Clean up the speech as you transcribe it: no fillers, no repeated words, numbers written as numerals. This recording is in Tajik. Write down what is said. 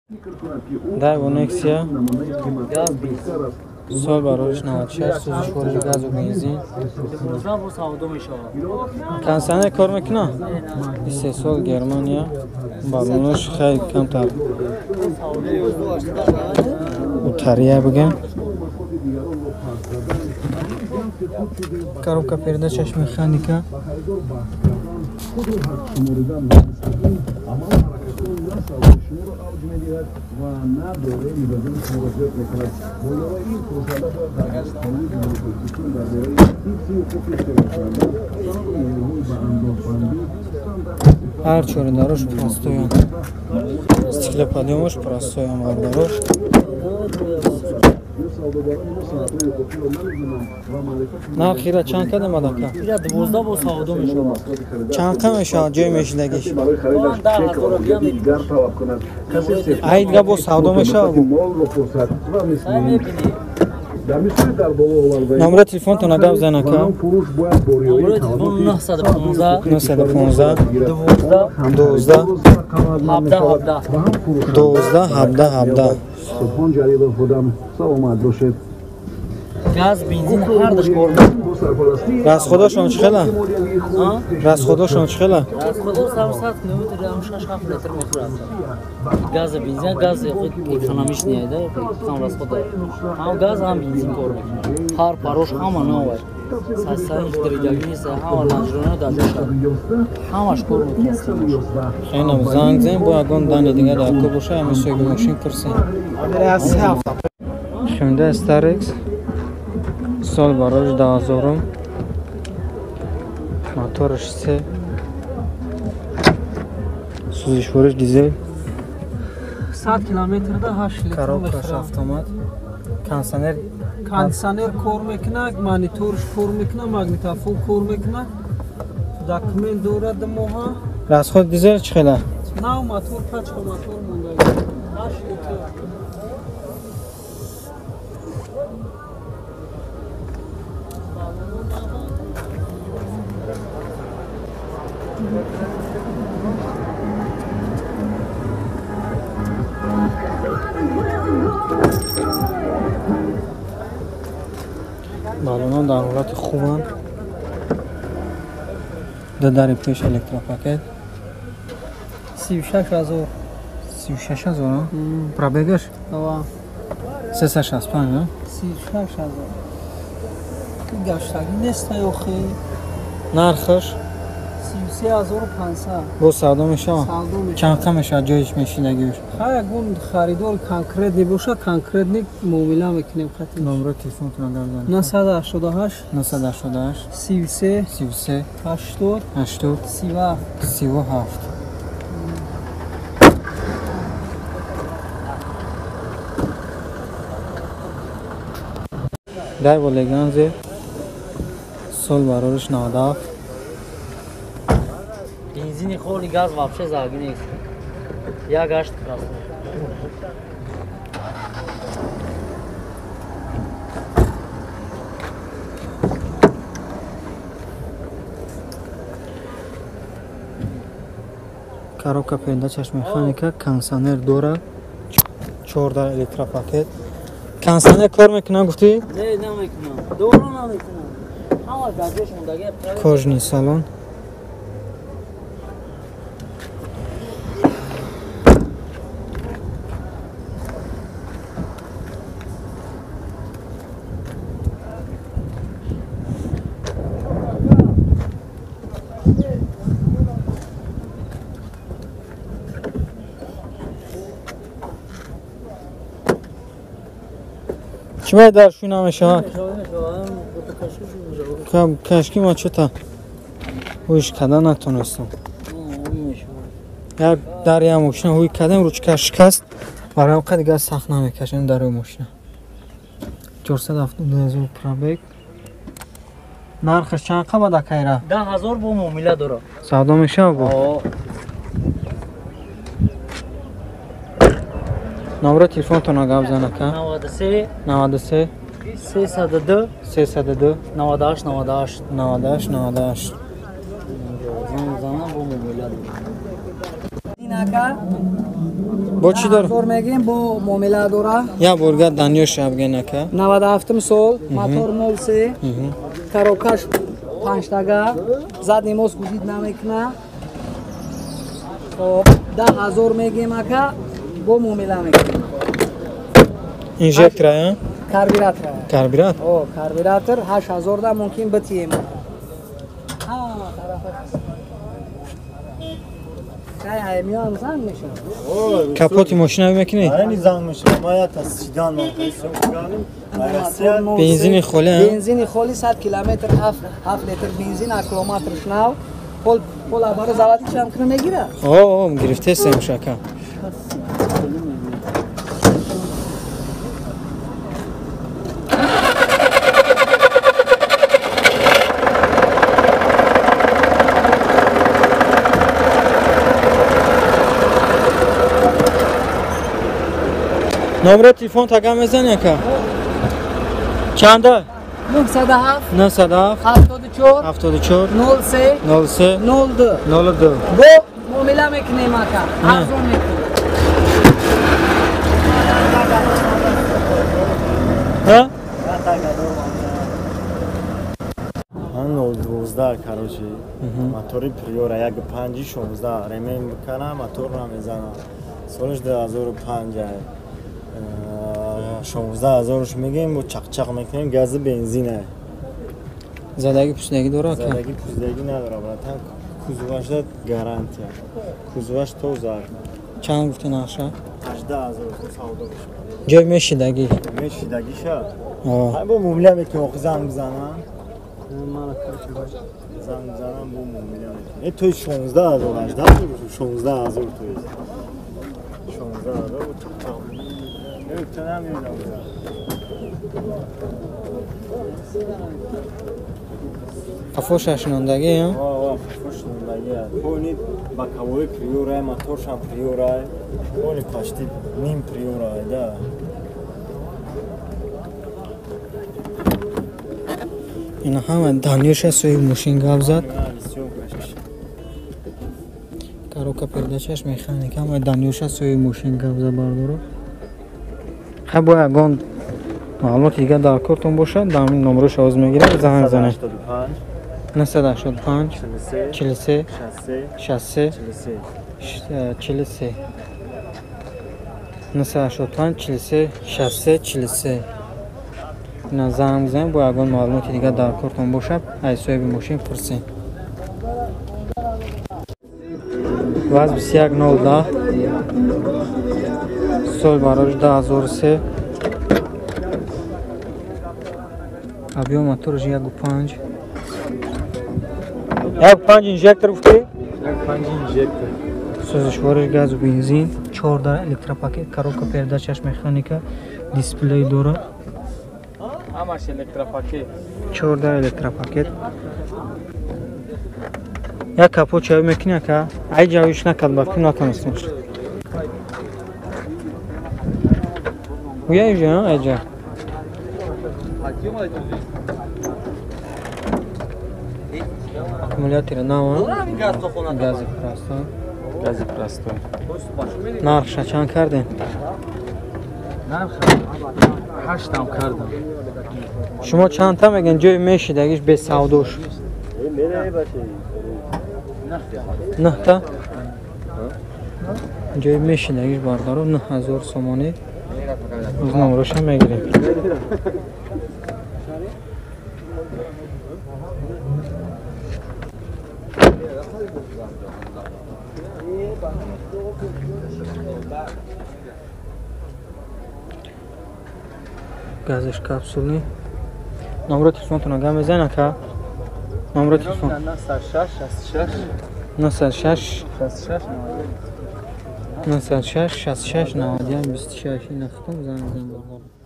Дайво Нексия сол барош 96 сӯзишвории газу бензин. Кондиционер кор мекунад? Истеҳсол Германия. Баллонош хеле камтар утария бигем. Коробка передачаш механика. Ҳар чорадарош простоян. Стеклоподъёмош простоян бардарош. Нархира чанд кадам адака? Ира 12 бо савдо мешавад. Чанд қа мешавад ҷой мешидагиш? Айдга бо савдо мешавад? Номери телефонтон гап зан ака. Номери телефон 915 915 12 12 17 12 17 17. Субҳон Ҷалилов будам. Саломат бошед. Газ, бензин ҳар душ кор мекунад. Расходашон чӣ хела? Расходашон чӣ хела? Расходо 100 километр 6-7 литр мехӯрад. Газ, бензин, газ экономичный да, кам расход дорад. Ҳам газ, ҳам бензин кор мекунад. Ҳар парош ҳама навай. Сасаи дридаги нест, ҳама ланҷрона дар ҷоша. Ҳамаш кор мекунад. Хелам занг зен, бо ягон дани дига дар ко боша, ҳамин соҳиби мошин пурсем. Hyundai Starex сол барош 2000, мотораш 3, сӯзишвориш дизел, 100 километрда 8 литр, коробкаш автомат, кондиционер, кондиционер кор мекунад, мониторш кор мекунад, магнитофон кор мекунад, документ дорад моҳа. Расход дизел чӣ хела? Нав мотор, пачка мотор мондаги, 8 литр. Баллонҳо дар ҳолати хубанд. Ду дари пеш электропакет. 36 000. 36 000? Пробегаш? 365. 36 000. Гаштагӣ неста охи. Нархаш? 33 500. Боз савдо мешавад? Чанд қа мешавад ҷоиш мешидагиш? Ха, ягон харидор конкретный боша, конкретный муомила мекунем хати. Номерои телефонтон гап занед. 988 988 33 33 80 80 37 37. Дайво Леганзе сол барориш 97. Бензини холи, газ вообще заги нест. Як гашт красный. Коробка передачаш механика, кондиционер дорад, 14 электропакет. Кондиционер кор мекунад гуфтӣ? Не, намекунад. Дора намекунад. Ҳама дар ҷош мондаги. Кожаный салон. Чӣ дар шӯй намешавад? Кашки ма чӯта ҳуйш карда натонистам. Як дар як мошина ҳуй кардем, ручка шикаст, барои қа дигар сахт намекашем дарои мошина. 472 000 пробег. Нархаш чанд қа бад акайра? 10 000 бо муомила дорад. Савдо мешавад бо? Номери телефонтон гап зан ака. 93 93 302 302 98 98. 98 98. Занг занам, бо муомила дорад. ака. Бо чӣ дор? Мотор мегем, бо муомила дора. Я бурга данёш абген ака. 97 сол, мотор 03. Коробкаш 5 тага, задний мост гудид намекна. Хоб, 10000 мегем ака, бо муомила мекунем. Инжектор, а? Карбюратор. Карбюратор? О, карбюратор 8000 да мумкин битием. Ҳама тарафа. Кай аймиён занг мешавад. Капоти мошина мекунӣ? Ани занг мешавад. Ма я тасидан ман. Бензини холи, бензини холи 100 километр 7 литр бензин аккумуляторш нав. Пол пол абаро заводи чам кунам мегира? О, гирифтесем шака. Номер телефон тага мезани ака? Чанда? 907 907 74 74 03 03 02 02. Бо муомила мекунем ака, арзон мекунем. Ҳа? Ман 012 короче, мотори Приора 1.5 16 ремен мекунам, мотор намезанам. Солаш 2005. 16000 мегем, бо чақчақ мекунем, гази бензина. Задаги пусидаги дора ака? Задаги пусидаги надора, братан. Кузовашда гарантия. Кузоваш тоза. Чанд гуфти нарша? 18000 савдо мешавад. Ҷой мешидаги? Мешидагиша? Ҳай бо муомила мекунем, охи занг бизанам. Занг бизанам, бо муомила мекунем. Э, то 16000, 18000, 16000 то есть. 16000 бо чақчақ. Қафоша шинондагӣ? Қафо шинондагӣ. Пони боковой приора, моторшам приора, пони почти ним приора, да. Ина ҳама данёша сӯи мошин гап зад. Коробка передачаш механика, ҳама данёша сӯи мошин гап зад бардоро. Хай бо ягон маълумоти дигар дар кортон бошад, дар ҳамин номерош овоз мегирад, занг занед. 985 43 63 43 985 43 63 43. Ина занг бизанед, бо ягон маълумоти дигар дар кортон бошад, аз соҳиби мошин пурсед. Ваз 21 010 сол барош 2003 объем моторш 1.5 1.5 инжектор гуфтӣ? 1.5 инжектор. Сӯзишвориш газу бензин, 14 электропакет, коробка передачаш механика, дисплей дора. Ҳамаш электропакет. 14 электропакет. Як капот чай мекунӣ ака? Ай ҷавиш накард, ба фикр натонистем. Уя иҷа, айҷа. Аккумулятори нав, гази простой. Гази простой. Нархша чанд кардем? Нарх 8 кардам. Шумо чандта мегӯед ҷои мешидагиш без савдош? 9та? Ҷои мешидагиш бардаро 9000 сомонӣ. Оз номероша мегирем. Газиш капсулни. Номеро телефонтон гап мезанед ака? Номеро телефон 906 906 66 906 66 91 26. Ина хутум занг бизан бардаро.